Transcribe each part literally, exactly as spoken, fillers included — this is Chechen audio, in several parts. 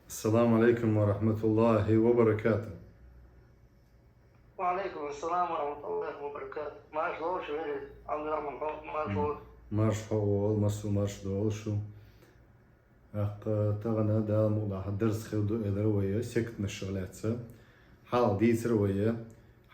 السلام عليكم ورحمة الله وبركاته. وعليكم السلام ورحمة الله وبركاته. Марша вогӀийла, Ӏабдурахьман, марша вогӀийла. Марша хьо вола, массо марша долуш шу. ТӀаккха тахана Дала мукъалахь дарс хир ду элира вай сектанашах лаьцна. Хьалха дийцира вай,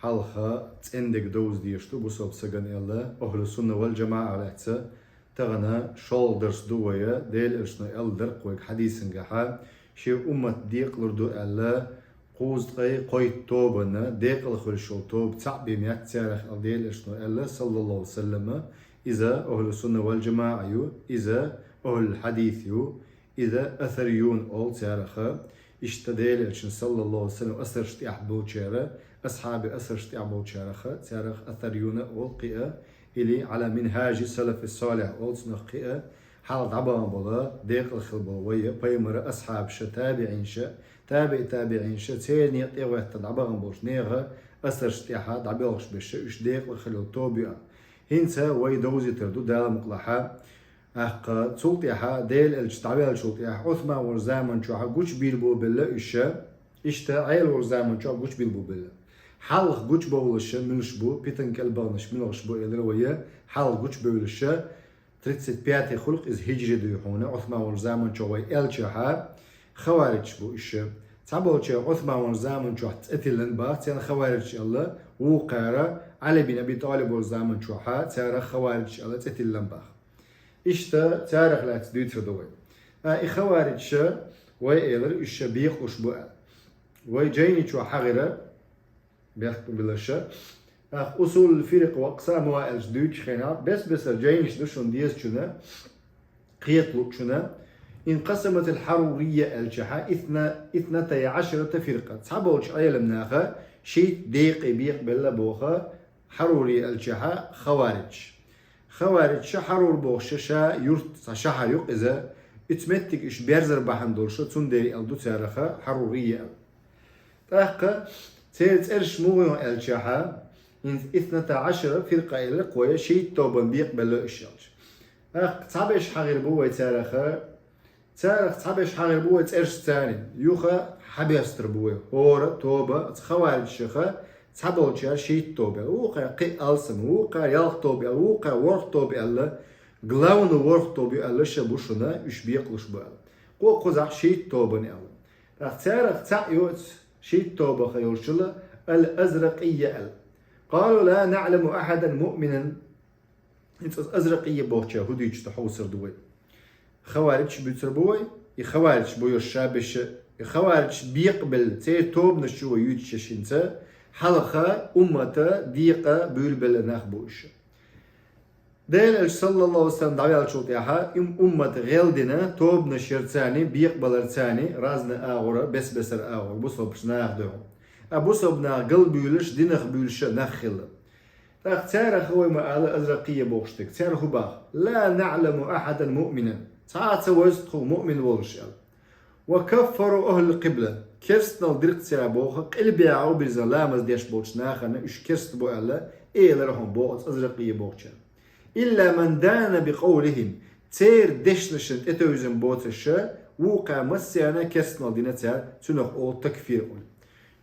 хьалха цӀендерг довза дезаш ду бусалба сагана аьлла, ахӀлу сунна вал жамаӀа лаьцна. Тахана шолгӀа дарс ду вай, Делан Элчано аьлла дара вайга хьадисангахьа, шен уммат декъалур ду аьлла, кхузткъе кхойтта тобанна, декъала хуьлуш йолу тоба цхьаъ бен яц царах аьлла Делан Элчано аьлла, саллаллаху ва саллама, иза ахӀлу сунна вал жамаӀа ю, иза ахӀлул хьадис ю, иза асариюн олу цараха. Иштта Делан Элчан, саллаллаху ва саллам, асарш тӀехь болчара, асхьаби асарш тӀехь болчараха, царах асариюна олу кхиа, или Ӏала минхьажи салафи салихь олу цунах кхиа, хьалха дӀабахана болу, декъала хила болу вай, пайхамара асхьабаша, табиӀинша, табиӀи табиӀинша, церан некъа тӀегӀоьттина дӀабахана болчу нехан асарш тӀехьа дӀабоьлхуш берш, уьш декъала хила йолу тоба ю. ХӀинца вай довзийтар ду Дала мукъалахьа. ТӀаккха цул тӀаьхьа Делан Элча дӀаваьллачул тӀаьхьа Ӏусман волчу заман чохь гучубийр бу белла уьш, иштта Ӏела волчу заман чохь гучубийр бу белла. Хьалха гучубовлуш муьлш бу, питан кӀел баханаш муьлш бу элира вай, хьалха гучубевлуш, тридцать пятый хуьлу-кх иза хӀиджри дуй хьуна, Ӏусман волчу заман чохь вай аьллачохьа, хаваридж бу уьш. Цхьаболчара Ӏусман волчу заман чохь цӀе тиллина баха, царна хаваридж аьлла, вукхара Ӏали бин Аби ТӀалиб волчу заман чохьа, царах хаваридж аьлла цӀе тиллина баха. Иштта царах лаьцна дуьйцур ду вай. А, и хаваридж ша, вай элира, уьш ша бекъалуш бу аьлла. Вай жайни чохь хьахийра, бехк билла ша. ТӀаккха «Усулул фиракъ ва акъсамуха» аьлча дуьйцучу хенахь, бес-бесара жайнаш ду шуна дезачунна, кхеталучунна. Инкъасаматил хьарурийя аьлчахьа, итна-, итнатай Ӏашарата фиркъа. Цхьаболчу Ӏеламнаха шийтта декъе бекъабелла боху хьарури аьлчахьа хаваридж. Хаваридж ша хьарур бохуш ша юрт цхьа шахьар ю-кх иза, оцу меттиг уьш берзар бахьана долуш, цундела аьлла ду цараха хьарурийя аьлла. ТӀаккха церан цӀераш муха ю аьлчахьа, ин-, итната Ӏашара фиркъа элира-кх вай, шийтта тобанна бекъабелла уьш аьлча. ТӀаккха цхьаберш хьахийр бу вай цараха, царах цхьаберш хьахийр бу вай цӀершца царна, юха хьаберстар бу вай, хӀора тоба, оцу хавариджаша цхьаболчара шийтта тоба аьлла, вукхара кхин алсам, вукхара ялх тоба аьлла, вукхара ворхӀ тоба аьлла, главный ворхӀ тоба ю аьлла ша бу шуна, уьш бекъалуш бу аьлла. Кхо кхузахь шийтта тобанна аьлла. ТӀаккха царах цхьаъ ю оцу шийтта тобаха йолчул ал-Азракъийя аьлла. Къалу ла наӀламу ахьадан муъминан. ХӀинца оцу Азракъийя бохучара хӀун дуьйцуш ду хьовсур ду вай. Хаваридж буьйцур бу вай, и хаваридж бу йош ша беша, и хаваридж бекъабелла, церан тобанаш чу вай юьйцуш ша хӀинца, хьалха уммата декъа буьйлабелла нах бу уьш. Делан Элча, саллаллаху ва саллам, дӀаваьллачул тӀаьхьа им уммат гӀелдина, тобанаш яр царна, бекъабалар царна, разный агӀора, бес-бесара агӀора, бусалбачу наха дуьхьал. А бусалба нах галбуьйлуш, динах буьйлуш нах хилла. ТӀаккха царах вай ма ала Азракъийя бохуш дерг, цара хӀун баха: «Ла наӀламу ахьадан муъминан». Цхьа а ца веза тхо муъмин волуш аьлла. «Ва каффару ахӀлал къибла». Керстанал диркъ цара боху, къилбехьа бирзина ламаз деш болчу нахана уьш керста бу аьлла, элира хьуна боху оцу Азракъийя бохучара. «Илла ман дана би къовлихим». Церан дешнашна тӀетевжина боцуш ша, вукхара массарна керстанал дина цара, цунах олу такфир олу.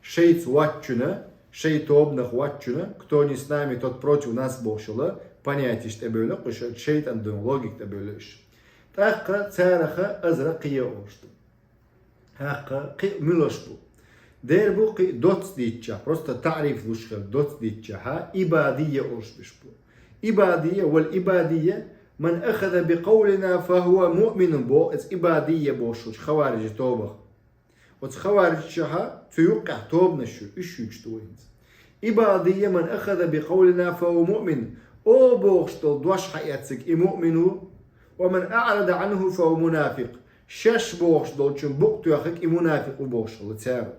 Шайца воцчунна, шайн тобанах воцчунна, кто не с нами, тот против нас бохуш йолу понятиеш тӀебевлла кхуьш, шайтӀан дуьйна логика тӀебевлла уьш. ТӀаккха цараха Азракъийя олуш ду. ТӀаккха кхин а муьлш бу. Дера бу кхин а доцца дийцчахь, просто таӀриф луш хилла доцца дийцчахьа, Ибадийя олуш берш бу. Ибадийя, вал Ибадийя, ман ахаза би къовлина фа хӀува муъминун боху, иза Ибадийя бохуш хавариджи тобах. Оцу хавариджашха цу юккъехь тобанаш ю, уьш юьйцуш ду вай хӀинца. Ибадийя ман ахаза би къовлина фа хӀува муъмин. Оха бохуш долу дош хьаэцнарг и муъмин ву. Ва ман аӀрада Ӏанху фа хӀува мунафикъ. Шаьш бохуш долчун букъ тоьхнарг и мунафикъ ву бохуш хилла цара.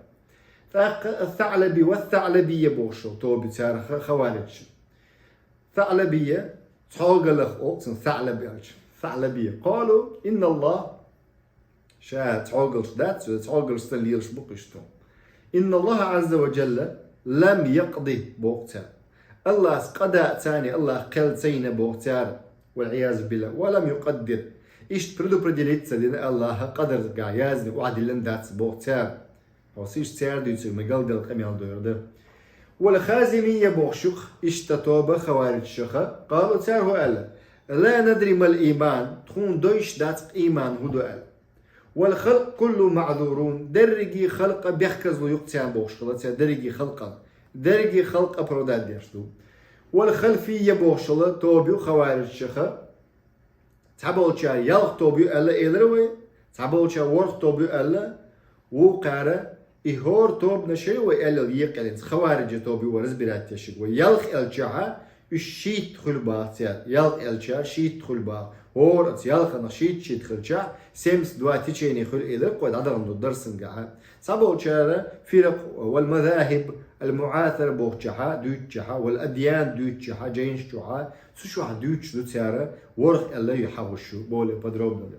ТӀаккха ас-СаӀлаби ва ас-СаӀлабийя бохуш йолу тоба ю царах хавариджашна. СаӀлабийя, цхьогаллах олу цунна СаӀлаби аьлча. СаӀлабийя. Къалу, инна Аллах, ша цхьогаллаш дац, цхьогаллаш санна лелаш бу-кх уьш тхо. Инна Аллаха Ӏазза ва Джалла лам якъди боху цара. Аллас къада а ца йина, Аллах кхел ца йина боху цара. Вал Ӏиязу биллах. Ва лам юкъаддир. Иштта предупредиться дина Аллаха, къадарга язни охьадиллина дац боху цара. Хьо сиш цара дуьйцург ма галдел къамел дойр да. Вал хазимийя бохуш ю-кх иштта тоба хавариджашха, къалу цара хӀу аьлла: «Ла надри мал ийман», тхуна дойш дац-кх ийман хӀу ду аьлла. «Вал халкъ куллу маъзурун», дерриге халкъа бехказлу ю-кх царна бохуш хила цара, дерриге халкъан. Дерриге халкъ оправдать деш ду. «Вал халфийя» бохуш хила тоба ю хавариджашха. Цхьаболчара ялх тоба ю аьлла элира вай, цхьаболчара ворхӀ тоба ю аьлла, вукхара и хӀора тобанаш ю вай аьлла екъаяллинца, хавариджийн тоба ю вай разбирать деш ерг вай. Ялх аьлчахьа, уьш шийтта хуьлу баха цара. Ялх аьлчара шийтта хуьлу баха. ХӀора оцу ялханах шийтта-шийтта хилчахь, семьдесят два течение хуьлу элира вай дӀадахана долу дарсангахьа. Цхьаболчара фиракъ вал мазахиб ал муъасара бохучохьа дуьйцучохьа, вал адьян дуьйцучохьа, жайнаш чохьа, цу чохь дуьйцуш ду цара, ворхӀ аьлла ю хьагӀуш ю, более подробно ду.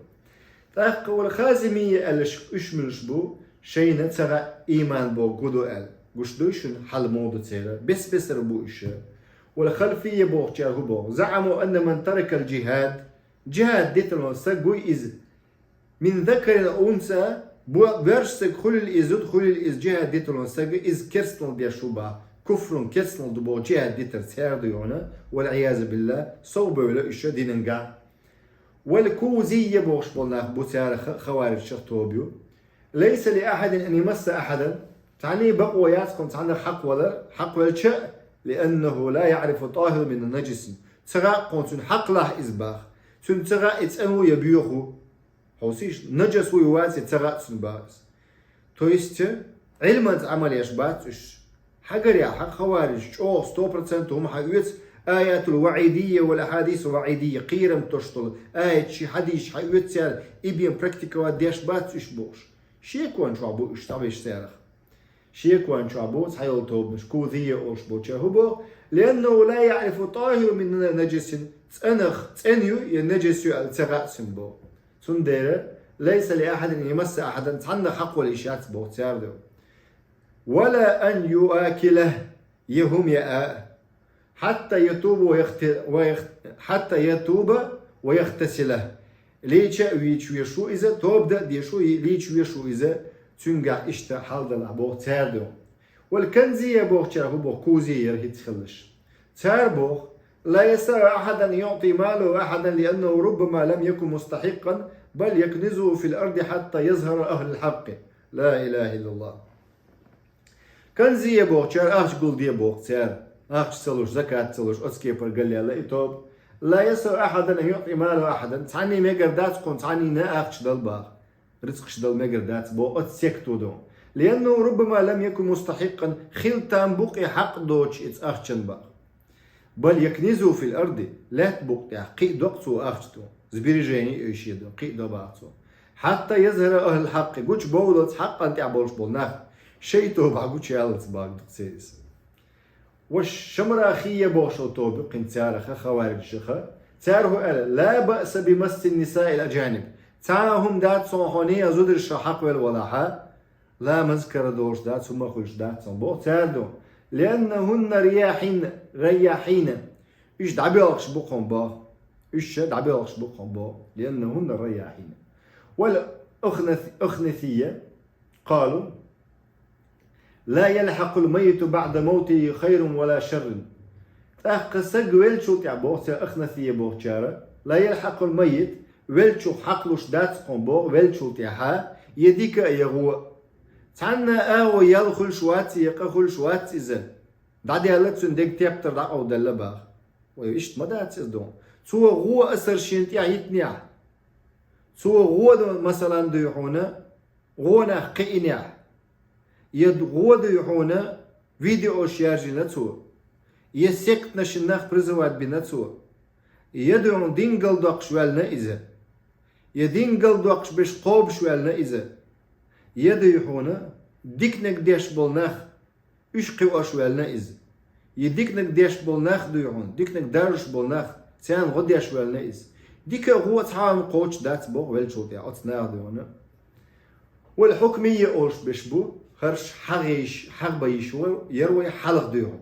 ТӀаккха вал хазимийя аьлларш уьш муьлш бу, шайна ца хаьа ийман бохург хӀу ду аьлла. Гуш дуй шуна хьал муха ду церан, бес-бесара бу уьш. Вал халфийя бохучара хӀу боху: «Заъаму анна ман таракал жихӀад», жихӀад дитина стаг вуй иза. «Мин закарин ау унса», бо-, боьрша стаг хуьлийла иза, зуда хуьлийла иза, жихӀад дитина стаг, иза керстанал деш ву баха. Куфрун керстанал ду боху жихӀад дитар цара ду хьуна, вал-Ӏиязу биллахӀ, совбевлла уьш динангахь. «Вал кузийя» бохуш болу нах бу царах, хавариджашах тоба ю. «Лайса ли ахьадин ан ямасса ахьадан», цхьанний бакъо яц кхунна цхьаннах хьакхавалар, хьакхавелча а, «лианнаху ла яърифу тӀахиру мин наджисин». Ца хаьа кхунна цуьнан хьакхалахь иза баха. Цуьнан ца хаьа и цӀан ву я боьха ву. Хьовсийша, нажас ву я вац ца хаьа цуьнан баха иза. То есть, Ӏилманца Ӏамал еш бац уьш. Хьагарехь, хьан хаварижаш чӀогӀа сто процентов хӀума хьаоьцу, аятул ваӀидийя вал ахьадису ваӀидийя, кхерам тосуш долу аяташ, хьадисаш хьаоьцу цара, и бен практиковать деш бац уьш бохуш. Шекон чохь бу уьш, цхьаберш царах. Шекон чохь бу цхьайолу тобанаш, кузийя олуш болчара хӀу боху: «Лианнаху ла яърифу тӀахиру мин наджисин», цӀанах, цӀан ю я наджас ю аьлла ца хаьа цуьнан боху. Цундела: «Лайса ли ахьадин ан ямасса ахьадан», цхьаннах хьакхавала йиш яц боху цара ду. «Ва ла ан юакила», я хӀума яа, «хьатта ятуба ва яхти-, ва ях-, хьатта ятуба ва яхтасила». Лийча а вийча веш ву иза, тоба дан а деш ву, лийча веш ву иза, цуьнгахь иштта хьал далахь боху цара ду. «Вал канзийя» бохучара хӀу боху, кузийя яра хӀинца хилларш. Цара боху: «Ла ясау ахьадан юъти малаху ахьадан, лианнаху руббама лам якун мустахьиккъан, бал якнизуху фил арди хьатта язхара ахьлул хьакъкъи». Ла илаха иллаллахӀ. Канзийя бохучара ахча гулде боху цара. Ахча ца луш, закат ца луш, оцу кепара галъяьлла и тоба. «Ла ясау ахьадан ан юъти малаху ахьадан». Цхьанний мегар дац кхунна цхьаннийна ахча дала баха. Рицкъаш дала мегар дац боху оцу секто ду. «Лианнаху руббама лам якун мустахьиккъан», хила там бу-кх и хьакъ доцуш иза ахчан баха. «Бал якнизуху фил арди», лаьтта букъа тӀехь кхиадо-кх цо ахча ду, сбережение ю шен ду, кхиадо баха цо. «Хьатта язхара ахьлул хьакъкъи», гучубовллалц хьакъан тӀехь болуш болу нах, шайн тобахь гучуяллалц баха ду-кх церан иза. «Ва шамрахийя» бохуш йолу тоба ю кхин царах, хаварижашах. Цара хӀу аьлла: «Ла баъса би масси нисаил аджаниб». Цхьа а хӀума дац цунах, хьо нехан зударшах хьакхавелла валахьа, ламаз кара долуш дац, хӀума хуьлуш дац цунах боху цара ду. «Лианнахунна рияхьин, райяхьина». Уьш дӀабоьлхуш бу кхунна боху. Уьш ша дӀабоьлхуш бу кхунна боху. «Лианнахунна райяхьина». «Вал ахнас-, ахнасийя». Къалу: «Ла ялхьакъул маййиту баъда мавтихи хайрун ва ла шаррун». ТӀаккха саг веллачул тӀехь боху цара, ахнасийя бохучара: «Ла ялхьакъул маййит», веллачух хьакхалуш дац кхунна боху веллачул тӀехьа, я дика а, я гӀо а. Цхьанна а агӀо ял хуьлуш вац, я къа хуьлуш вац иза. ДӀадаьлла цуьнан дега тептар дӀакъовдаьлла баха. Вай иштта ма дац иза ду. Цо гӀо асар шена тӀехь йитинехь. Цо гӀо ду, масалан, дуй хьуна, гӀо нах кхиинехь. Я гӀо дуй хьуна, видеош яржийна цо. Я сектанашна нах призывать бина цо. Я дуй хьуна, дин галдоккхуш ваьллина иза. Я дин галдоккхуш берш кхобуш ваьллина иза. Я дуй хьуна, диканиг деш болу нах, уьш кхиош ваьллина иза. Я диканиг деш болу нах дуй хьуна, диканиг даржуш болу нах, царна гӀо деш ваьллина иза. Дика а, гӀо а цхьа а хӀума кхочуш дац боху веллачул тӀехь оцу наха дуй хьуна. «Вал хьукмийя» олуш берш бу, хӀорш хьагӀ йиш, хьагӀ бан йиш вар-, яра вай хьалха дуй хьуна.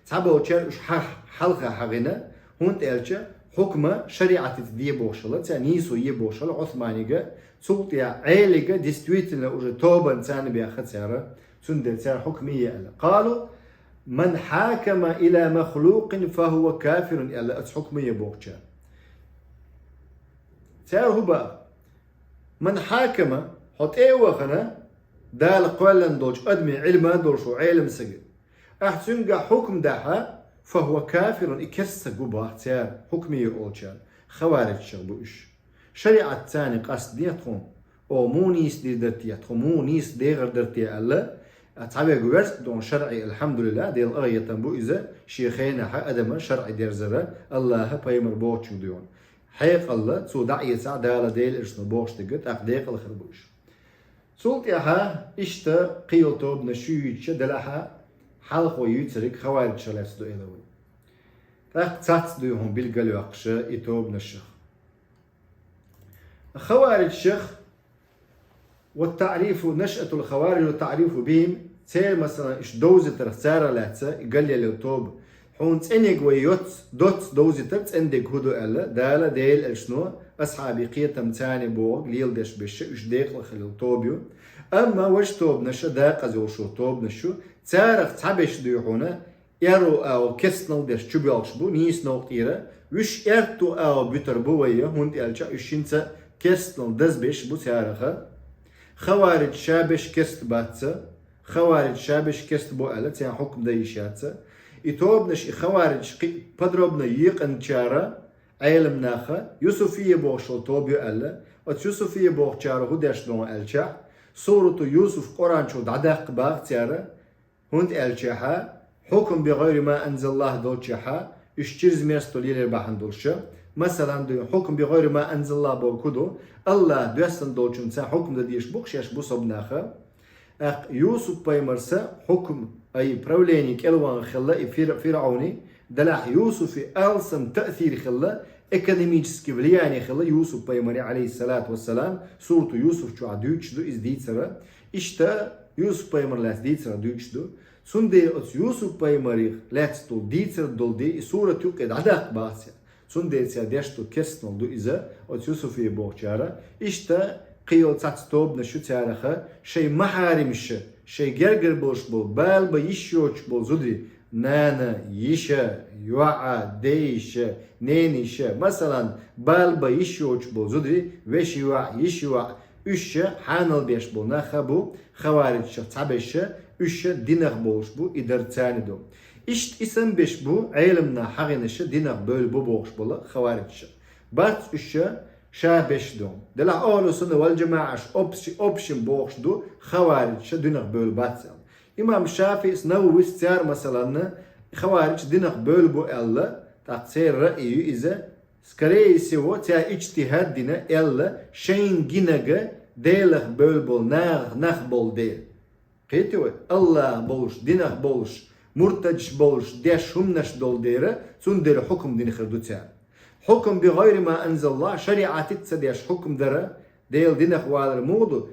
Цхьаболчара уьш хьа-, хьалха хьагӀина, хӀунда аьлча хьукма шариӀатица де бохуш хилла, цаьрга нийсо е бохуш хилла Ӏусманига, цул тӀаьхьа Ӏелига действительно уже тобанца баьхна цара, цундела цара хьукма е аьлла. قالوا: من حاكم إلى مخلوق فهو كافر, аьлла оцу хьукма е бохучара. Цара хӀун боху? من حاكم, хьо тӀе а вахана, Дала кхоьллина долчу адамийн Ӏилма долуш ву Ӏелам стаг. Ахьа цуьнгахь хьукма дахь, فهو كافر, и керста стаг ву боху цара, хьукма е олучара, хавариджех бу уьш. ШариӀатца къастадехьа тхуна, о, муха нийса дийр дара те, тхо муха нийса дехар дара те аьлла, а цхьаверг верста ду шарӀи, алхьамдулиллахӀ, Делан къахетам бу иза, шен хенахь адам шарӀи дерзара, АллахӀа, пайхамара бохучуьнга дуьйхьна. Хьекъалла, цо дӀаэцахь Дала, Делан элчано бохуш дерг, тӀаккха декъала хир бу уьш. Цул тӀаьхьа иштта кхин йолу тобанаш ю юьйцуш делахь, хьалхо юьйцург хавариджех лаьцна ду элира вай. ТӀаккха цхьацца дуй хьуна билгалйоккхуш и тобанашех. Хавариджех, والتعريف، نشأة الخوارج والتعريف بهم, церан, масала, уьш довзийтарх, царах лаьцна и галъелла тоба. Хьуна цӀениг вай йоц, доцца довзийтар цӀена дерг хӀун ду аьлла, Дала, Делан элчано, асхьабийн кхетам, царна бохург леладеш берш, уьш декъала хилла тоба ю. Амма важа тобанаш, декъаза йолуш йолу тобанаш ю, царах цхьаберш дуй хьуна, аьрру агӀор керстанал деш чубоьлхуш бу нийса новкъа тӀера, уьш аьрру агӀор буьтур бу вай, хӀунда аьлча уьш хӀинца керстанал дазбеш бу царах. Хавариджаш ша берш керста бац, хавариджаш ша берш керста бу аьлла, царна хьукма дан йиш яц. И тобанаш, и хавариджаш кхин подробно екъинчара, Ӏеламнаха, Юсуфия бохуш йолу тоба ю аьлла, оцу Юсуфия бохучара хӀун деш ду аьлча, сурату Юсуф Къуръан чу дӀадаккха боху цара, хӀунда аьлча, хьукм би гӀайри ма анзалаллахӀ долчехь, уьш чрезмерность лелор бахьана долуш. Масалан, дуй, хьукм би гӀайри ма анзалаллахӀ бохург хӀун ду, АллахӀа доьссина долчунна хьукма дан дезаш бу-кх шаьш бусалба нах. ТӀаккха Юсуп-пайхамарца хьукм, ай, правление кӀелван хилла и Фир-, ФирӀавни, делахь Юсуфан алсам таъсир хилла, экономический влияние хилла Юсуп-пайхамаре, Ӏалайхиссалату вассалам, сурату Юсуф чохь дуьйцуш ду иза дийцар. Иштта Юсуп-пайхамар лаьцна дийцарх дуьйцуш ду. Цундела оцу Юсуп-пайхамарах лаьцна долу дийцар долу де и сурат юккъе дӀадаккха боху цара. Цундела цара деш ду керстанал ду иза, оцу Юсуфе бохучара. Иштта кхин йолу цхьацца тобанаш ю цараха, шайн махьаримаш, шайн гергара болуш болу, бала бан йиш йоцуш болу зударий, нана, йиша, йоӀа, дейиша, ненаша, масалан, бала бан йиш йоцуш болу зударий, вешин йоӀ, йишин йоӀ, уьш хьанал беш болу нах а бу, хавариджашах цхьаберш, уьш динах болуш бу, и дар царна ду. Иштта и санна берш бу, Ӏеламнаха хьахийнарш динах бевлла бу бохуш болу хавариджаш. Бац уьш ша берш ду. Делахь ахӀлу сунна вал джамаӀаш общ-, общем бохуш ду, хавариджаш динах бевлла бац аьлла. Имам ШафиӀис, Нававис цара, масалан, хавариджаш динах бевлла бу аьлла, тӀаккха церан раъй ю иза, скорее всего, цара иджтихӀад дина аьлла, шайна гинарг Делах бевлла болу нах, нах болу дела. Кхетий вай? АллахӀ болуш, динах болуш, муртадаш болуш, деш хӀуманаш долу дела, цундела хьукм дина хир ду цара. Хьукм би гӀайри ма анзалаллахӀ, шариӀатица ца деш хьукм дара, Делан динах валар муха ду,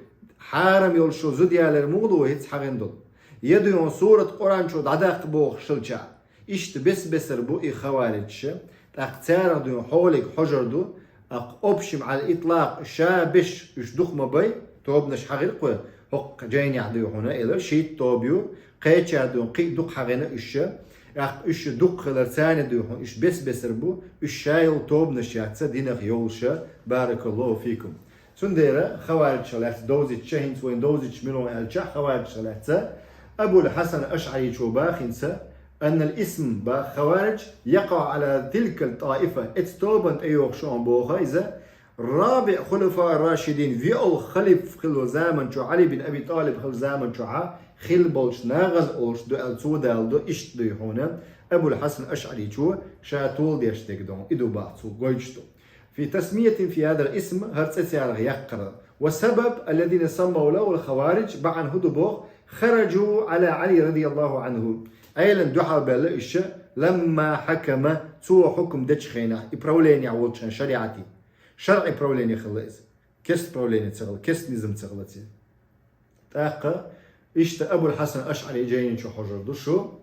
хьарам йолуш йолу зуда ялар муха ду вай хӀинца хьахийна долу? Я дуй хьуна сурат Къуръан чу дӀадаккха бохуш хилча, иштта бес-бесар бу и хавариджаш, тӀаккха царах дуй хьуна хьоле хьожур ду, тӀаккха общем Ӏала итлакъ ша берш уьш дукха ма бай, тобанаш хьахийра кху, хӀокху жайнехь дуй хьуна, элира шийтта тоба ю, кхечара дуй хьуна кхин а дукха хьахийна уьш, тӀаккха уьш дукха хилар царна дуй хьуна, уьш бес-бесар бу, уьш ша йолу тобанаш яц динах йолуш, баракаллаху фикум. Цундела хавариджашах лаьцна довзуьйтуш, хӀинца вайна довзуьйтуш мила ву аьлча, хавариджашах лаьцна Абул Хьасан АшӀаричо боху хӀинца, аннал исм боху хаваридж якъаӀу Ӏала тилкат таифа, эцу тобанна тӀейогӀуш ю боху иза, рабиӀ хулафаир рашидин, виолгӀа халиф хилла заман чохь, Ӏали бин Аби ТӀалиб хилла заман чохь хилла болчу нахана олуш ду аьлла цо далла ду, иштта дуй хьуна, Абул Хьасан АшӀаричо ша толадеш дерг ду, и ду боху цо, гойтуш ду. في تسمية في هذا الاسم, хӀара цӀе царах яккхар. والسبب الذين سموا له الخوارج, бахьана хӀун ду боху, خرجوا على علي رضي الله عنه. Ӏелина дуьхьал баьлла уьш, لما حكم, цо хьукм дечу хенахь, и правление волчу хенахь шариӀатан. ШарӀи правление хилла иза. Керста правление ца хилла, керста низам ца хилла церан. ТӀаккха иштта Абул Хьасан АшӀари жайна чу хьожур ду шу.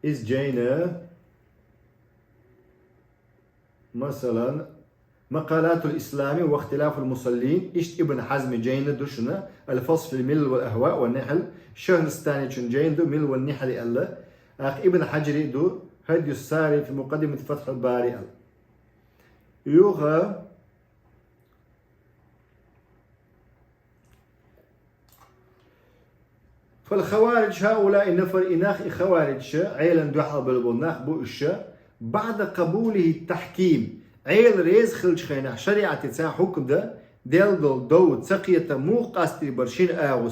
Иза жайна Масалан, مقالات الإسلام واختلاف المصلين, иштта Ибн Хьазма жайна ду шуна, الفصل في الملل والأهواء والنحل, Шахристаничун жайна ду, ملل والنحل аьлла, тӀаккха Ибн Хьажара ду, هدي الساري في مقدمة فتح الباري аьлла. Юха فالخوارج هؤلاء النفر, и нах, и хаварижаш, Ӏелана дуьхьал болу нах бу уьш, بعد قبوله التحكيم, Ӏела реза хиллачу хенахь шариӀатца хьукам дан, делла долу дов ца кхета муха къастийр бара шина агӀо,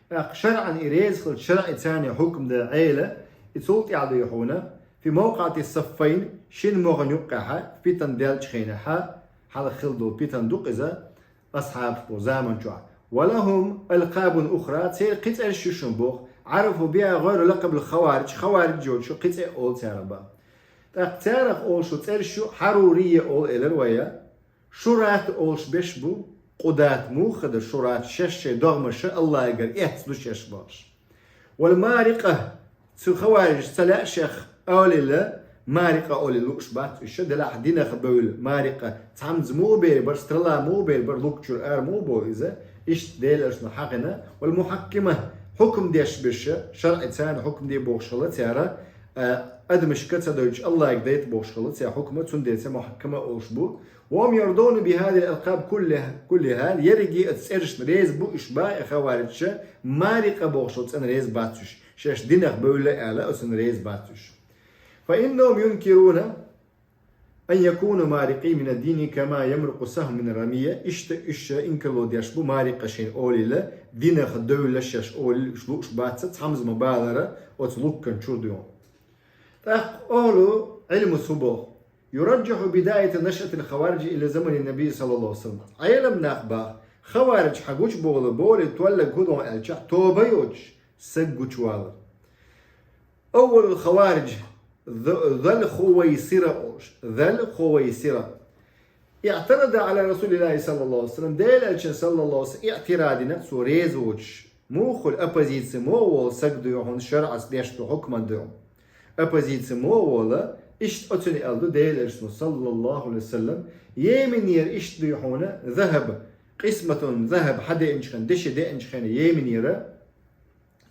тӀаккха шарӀан и реза хиллачу шарӀаца хьукам дан Ӏела, и цул тӀаьхьа ду хьуна, في موقعة الصفين, шина могӀан юккъехь, питана деллачу хенахь, хьалха хилла долу питана ду-кх иза, асхьабаш болу заман чохь. ولهم ألقاب أخرى, церан кхин цӀераш ю шуна боху, عرفوا بها غير لقب الخوارج, хавариж йоцуш кхин цӀе а олу царах боху. ТӀаккха царах олуш цӀераш ю хьарурийя олу элира вай. Шурат олуш берш бу, къудат муха ду шурат, шаьш шайн догӀмаш Аллахьгара эцна ду шаьш бохуш. والمارقة, цу хаварижаш ца лаьа шех олийла, марикъа олий лууш бац уьш, делахь динах бевлла марикъа, цхьамза муха бер бара, стрела муха бер бара, луккачуьра ара муха бо иза, иштта Делан Элчано хьахийна, والمحكمة, хьукам деш берш, шарӀаца хьукам де бохуш хилла цара, а, адамашка ца дойтуш Аллахьга дайта бохуш хилла цара хьукма, цундела цара мухьаккама олуш бу. وهم يرضون بهذه الألقاب كلها, كلها, ерриге оцу цӀерашна реза бу уьш боху и хаварижаш, марикъа бохуш цӀена реза бац уьш, шаьш динах бевлла аьлла, оцунна реза бац уьш. فإنهم ينكرون أن يكونوا مارقين من الدين كما يمرق السهم من الرمية, иштта уьш инкарло деш бу марикъа шайна олийла, динах девлла шаьш олийла уьш лууш бац, цхьамза ма балара оцу луккан чуьра дуьйхьа. ТӀаккха ахӀлу Ӏилмас хӀун боху? يرجح بداية نشأة الخوارج إلى زمن النبي صلى الله عليه وسلم. Ӏелам нах боху, хаварижаш хьан гучубовла болий толлаг хӀун ду аьлча, тоба йоцуш, саг гучувалар. أول الخوارج ذو-, ذو الخويصرة олуш, ذو الخويصرة. اعترض على رسول الله صلى الله عليه وسلم, Делан Элчанна саллаллаху алейхи ва саллям иътирад дина цо реза воцуш. Муха хуьлу оппозици муха волу саг дуй хьуна шарӀаца деш долу хьукман дуй хьуна? Оппозици муха волу, иштта оцунна аьлла ду Делан Элчано саллаллаху алейхи ва саллям, Йеменера иштта дуй хьуна захьаб, къисматун захьаб хьадеанчу хенахь, деши деанчу хенахь Йеменера,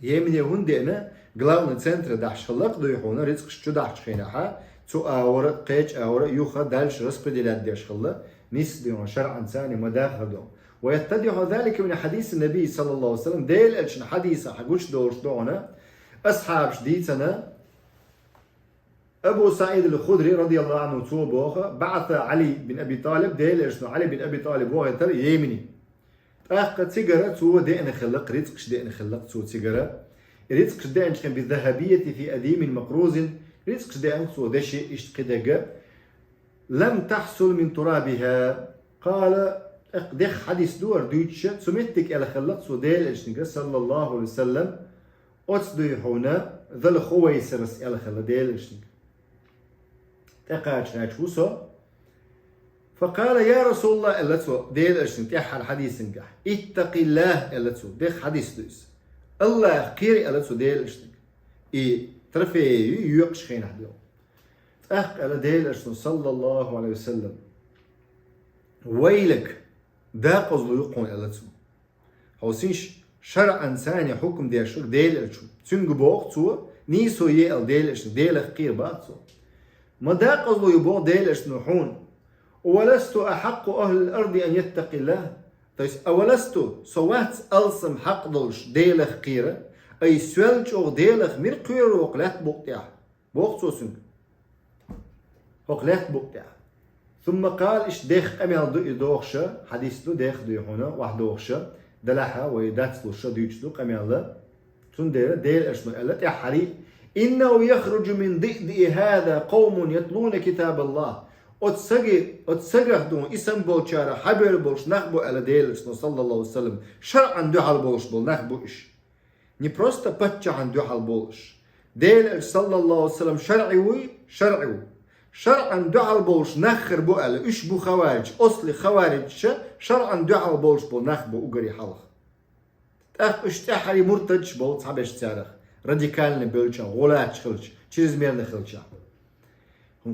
Йемене хӀунда деана, главный центр дахьаш хилла-кх дуй хьуна, рицкъаш чу дахьачу хенахь, цу агӀора, кхечу агӀора юха дальше распределять деш хилла, нисса дуй хьуна шарӀанца ма дахар ду. ويتضح ذلك من حديث النبي صلى الله عليه وسلم, Делан Элчанан хьадисах гучудолуш ду хьуна, асхьабаша дийцина, Абу СаӀид аль-Худри, радияллаху Ӏанху, цо боху, بعث علي بن أبي طالب, Делан Элчано Ӏали бин Аби ТӀалиб вохийтира Йемене. ТӀаккха цигара цо деана хилла-кх, рицкъаш деана хилла-кх цо цигара. И рицкъаш деанчу хенахь, بالذهبية في أديم مقروز, рицкъаш деана цо деши иштта кхидерг. لم تحصل من ترابها. قال, тӀаккха дехха хьадис ду хӀара дуьйцуш, цу меттиг аьлла хилла-кх цо Делан Элчанга, саллаллаху алейхи ва саллям, оцу дуй хьуна, Зул-Хувайсирас аьлла хилла Делан Элчанга. ТӀекхача гӀерташ ву со. فقال: يا رسول الله, аьлла цо, Делан Элчанга тӀаьххьара хьадисангахь. اتق الله, аьлла цо, дехха хьадис ду иза. Аллах кхера, аьлла цо Делан Элчанга. И трофей ю, йоькъуш хенахь ду. ТӀаккха аьлла Делан Элчано, саллаллаху алейхи ва саллям: ويلك, декъазло ю хьуна, аьлла цо. Хьо синш шарӀанца хьукам деш верг Делан Элча ву. Цуьнга боху цо, нийсо е аьлла Делан Элчанга, Делах кхера боху цо. Ма декъазло ю боху Делан Элчано хьуна. أولست أحق أهل الأرض أن يتقي الله. То есть, أولست, со вац алсам хьакъ долуш Делах кхера, ай соьлла чӀогӀа Делах мира кхоьру хӀокху лаьтта букъа тӀехь? Боху цо цуьнга. ХӀокху лаьтта букъа тӀехь. ثم قال, иштта дехха къамел ду и дохуша, хьадис ду, дехха дуй хьуна, ваьхьа дохуша, делахь вай дац луша дуьйцуш ду къамел. Цундела Делан Элчано аьлла тӀаьххьара: إنه يخرج من ضئضئ هذا قوم يتلون كتاب الله. Оцу саги-, оцу сагах ду и санна болчарах хьабер болуш нах бу, аьлла Делан Элчано, саллаллаху алейхи ва саллям, шарӀан дуьхьал болуш болу нах бу уьш. Не просто паччахьан дуьхьал болуш. Делан Элча, саллаллаху алейхи ва саллям, шарӀи вуй, шарӀи ву. ШарӀан дуьхьал болуш нах хир бу аьлла, уьш бу хаварижаш, оцу хаварижаша шарӀан дуьхьал болуш болу нах бу уггаре хьалха. ТӀаккха уьш тӀаьххьара муртадаш болу цхьаберш царах, радикальный болчарах, гӀулаташ хилча, чрезмерно хилча.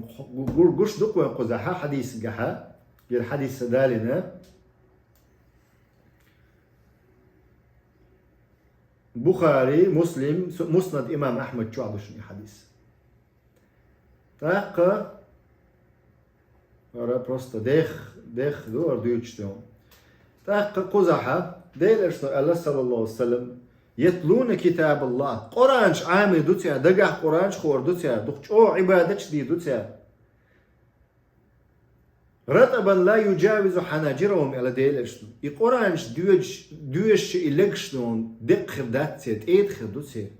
Гу-, гу-, гуш ду-кх вайна кхузахьа хьадисагахьа, ер хьадис далийна. Бухари, Муслим, су-, Муснад имам Ахьмад чохь ду шуна и хьадис. ТӀаккха, ара просто дех, дех ду, ара дуьйцуш ду. ТӀаккха кхузахьа, Делан Элчано аьлла, саллаллаху алейхи ва саллям, «يتلون كتاب الله». Къуръанаш Ӏамийр ду цара, дагахь Къуръанаш хуур ду цара, дукха чӀогӀа Ӏибадаташ дийр ду цара. «رطبا لا يجاوز حناجرهم», аьлла Делан Элчано. И Къуръанаш доьжуш, доьжуш и легаш дон деккъа хир дац церан, тӀеда хир ду церан.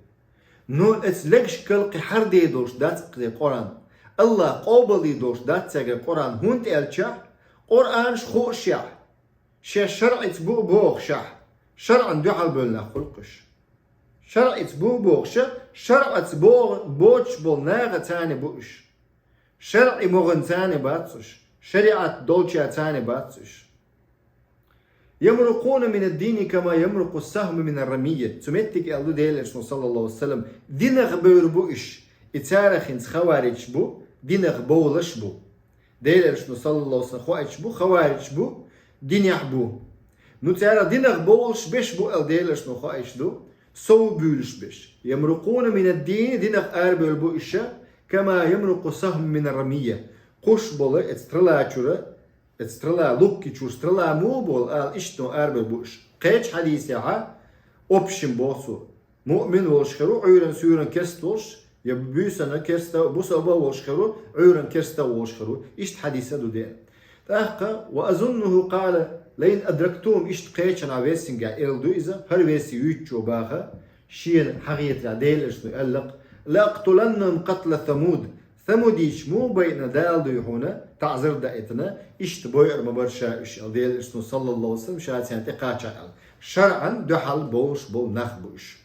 Но эцу легашкал кхин хьарде долуш дац-кх церан Къуръан. АллахӀа къобалдийр долуш дац цаьргара Къуръан, хӀунда аьлча Къуръанаш хууш яхь, шен шарӀица бу а бохуш яхь, шарӀан дуьхьал бевлла нах хуьлу-кх уьш. ШарӀица бу а бохуш, шарӀаца бо-, боцуш болу наха царна бу уьш. ШарӀи могӀанца бац уьш, шариӀат долчаьрца бац уьш. «يمرقون من الدين كما يمرق السهم من الرمية». Цу меттиг аьлла ду Делан Элчано, саллаллаху алейхи ва саллям, динах бевр бу уьш, и царах хӀинца хаваридж бу, динах бовлуш бу. Делан Элчано, саллаллаху алейхи ва саллям, хоуьйтуш бу, хаваридж бу, динехь бу. Ну, цара динах бовлуш берш бу аьлла Делан Элчано хоуьйтуш ду, сов буьйлуш берш. «يمرقون من الدين», динах арабевлла бу уьш, «كما يمرق السهم من الرمية». Кхуьш болу эцу стрела чуьра, эцу стрела, лукки чуьра стрела муха болу, ала иштта арабевлла бу уьш. Кхечу хьадисехьа, общем боху цо, муъмин волуш хир ву, Ӏуьйранна суьйранна керста волуш, я буьйсанна керста, бусалба волуш хир ву, Ӏуьйранна керста волуш хир ву. Иштта хьадис а ду деана. ТӀаккха, «وأظنه قال», «لئن أدركتهم», иштта кхечанхьа версинга аьлла ду иза, хӀара верси юьйцучо баха, шена хьахетарехь Делан Элчано аьлла-кх: «لأقتلنهم قتل ثمود». Самудийча муха байина Дала дуй хьуна, таӀзар даийтина, иштта бойур ма бара ша уьш аьлла Делан Элчано, саллаллаху алейхи ва саллям, ша царна тӀекхачахь аьлла. ШарӀан дуьхьал бовлуш болу нах бу уьш.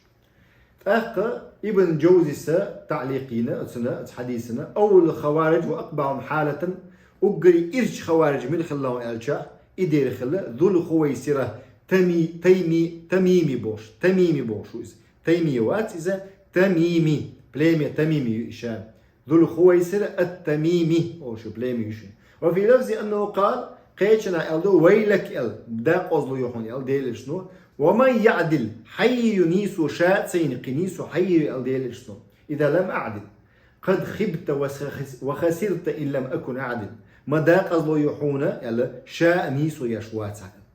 ТӀаккха Ибн Джавзис таӀликъ йина оцунна, оцу хьадисана: «أول الخوارج وأقبحهم حالة», уггаре ирча хаваридж мила хилла аьлча, и дера хилла Зул-Хувайсира Тами-, Тайми-, Тамими бохуш, Тамими бохуш ву иза. Тайми вац иза, Тамими, племя Тамими ю и ша. Зул-Хувайсира ат-Тамими олуш ю племя ю шуна. «وفي لفظ أنه قال», кхечанхьа аьлла ду: «ويلك», аьлла, дакъазло ю хьуна аьлла Делан Элчано. «ومن يعدل», хьаййийр ю нийсо ша а ца йина, кхин нийсо хьаййийр ю аьлла Делан Элчано. «إذا لم أعدل. قد خبت وخس-، وخسرت إن لم أكن أعدل». Ма дакъазло ю хьуна аьлла, ша а нийсо еш вацахь аьлла.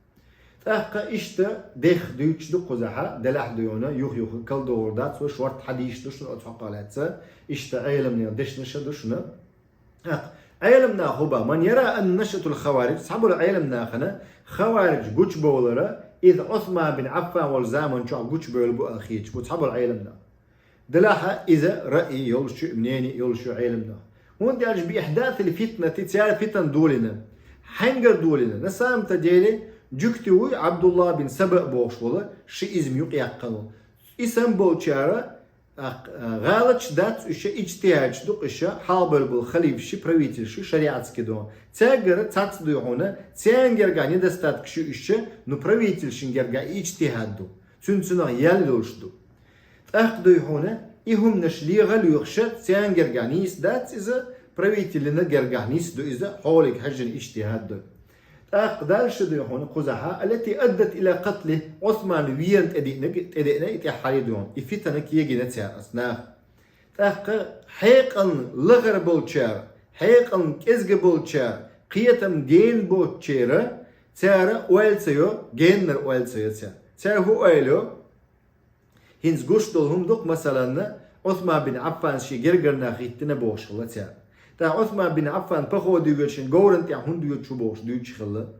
ТӀаккха иштта дех дуьйцуш ду кхузахьа, делахь дуй хьуна, юх-юха калдогӀур дац вай, шортта хьадисаш ду шуна оцу хьокъехь лаьцна, иштта Ӏеламнехан дешнаш а ду шуна. ТӀаккха Ӏеламнаха хӀун боху: «من يرى أن نشأة الخوارج», цхьаболу Ӏеламнахана хаваридж гучубовлар, «إذ عثمان بن عفان» волу заман чохь гучубевлла бу аьлла хеташ бу цхьаболу Ӏеламнаха. Делахь иза раъй йолуш ю, мнение йолуш ю Ӏеламнаха. ХӀунда аьлча «بإحداث الفتنة», цара фитан долийна. Хьаьнгара долийна? На самом-то деле, жуьгти вуй, Абдулла бин Саба бохуш волу, шиизм юкъаяьккхина волу. И санна болчара, а, а, гӀалаташ дац уьш, иджтихӀадаш ду-кх уьш, хьалхабевлла болу халифаш, правительш, шариатский дон. Цаьргара цхьацца дуй хьуна, царна гергахь недостаткаш ю уьш, ну, правительшна гергахь иджтихӀад ду. Цуьнан цунах ял йолуш ду. ТӀаккха дуй хьуна, и хӀуманаш леха а лоьхуш, царна гергахь нийса дац иза, правительна гергахь нийса ду иза, хьоле хьаьжжина иштта хӀадда. ТӀаккха дальше дуй хьуна кхузахьа: «التي أدت إلى قتله», Ӏусман верна тӀедиънарг, тӀедеъна и тӀаьххьара дуй хьуна, и фитана кегийна цара оцу наха. ТӀаккха хьекъална лахара болчара, хьекъална кӀезга болчара, кхетам гена боцучара, цара ойла ца йо, геннара ойла ца йо цара. Цара хӀун ойла йо? ХӀинца гуш долу хӀума ду-кх, масалан, Ӏусман бин Ӏаффан шен гергара нах хӀиттина бохуш хилла цара. ТӀаккха Ӏусман бин Ӏаффан походе воьдуш шен говран тӀехь хӀунда воьдуш ву бохуш дуьйцуш хилла.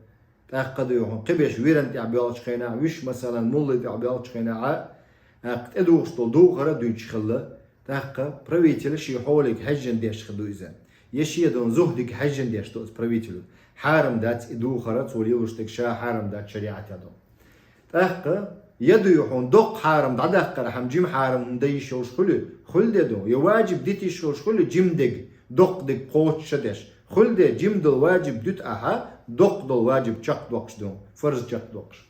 ТӀаккха дуй хьуна, кхиберш виран тӀехь боьлхучу хенахь, вуьш, масалан, мулле тӀехь боьлхучу хенахь, тӀаккха тӀедухуш долу духар а дуьйцуш хилла. ТӀаккха правитель шен хьоле хьаьжжина деш хир ду иза. Я шен долу зухьдиг хьаьжжина деш ду оцу правителю. Хьарам дац и духар а, цо лелош дерг ша хьарам дац шариӀатехь долу. ТӀаккха, я дуй хьуна, доккха хьарам дӀадаккхархьама жима хьарам хӀума дан йиш йолуш хуьлу, хуьлу де ду. Я ваджиб дита йиш йолуш хуьлу жима дерг, доккха дерг кхочуш ца деш. Хуьлу де, жима долу ваджиб дуьту ахьа, доккха долу ваджиб чекхдоккхуш ду, фарз чекхдоккхуш.